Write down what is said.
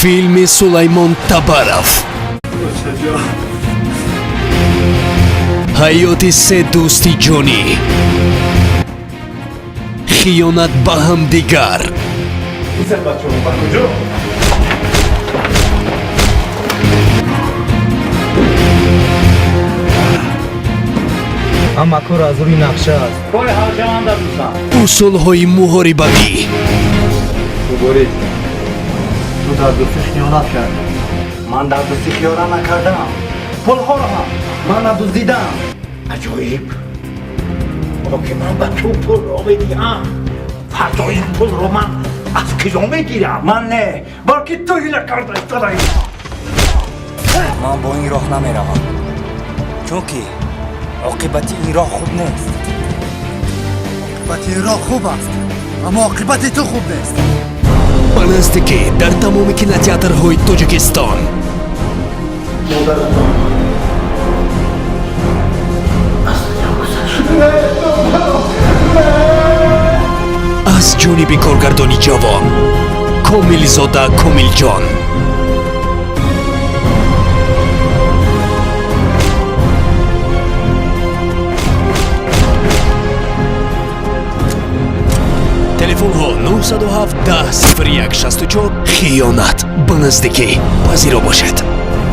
Филми Сулаймон Табаров. Ҳаёти се дӯсти ҷонӣ, хиёнат ба ҳамдигар. Ба куҷо? Ҳама кор аз рӯи нақша аст. Кори ҳалшаванда, дӯстам. Усулҳои муҳорибавӣ. Мубориз, ту дар дӯстӣ хиёнат кардӣ. Ман дар дӯстӣ хиёнат накардам. Пулҳоро ҳам ман надуздидам. Аҷоиб, ки ман ба ту пулро медиҳам, фардо ин пулро ман аз киҷо мегирам? Ман не, балки ту ҳила карда истодаӣ. Ман бо ин роҳ намеравам, чунки оқибати ин роҳ хуб нест. Оқибати ин роҳ хуб аст, аммо оқибати ту хуб нест. Ба наздикӣ дар тамоми кинотеатрҳои Тоҷикистон. Модаратон аз дунё гузашт. Аз ҷониби коргардони ҷавон Комилзода Комилҷон. Телефонҳо 907 10 01 64. Хиёнат ба наздикӣ пазиро бошед.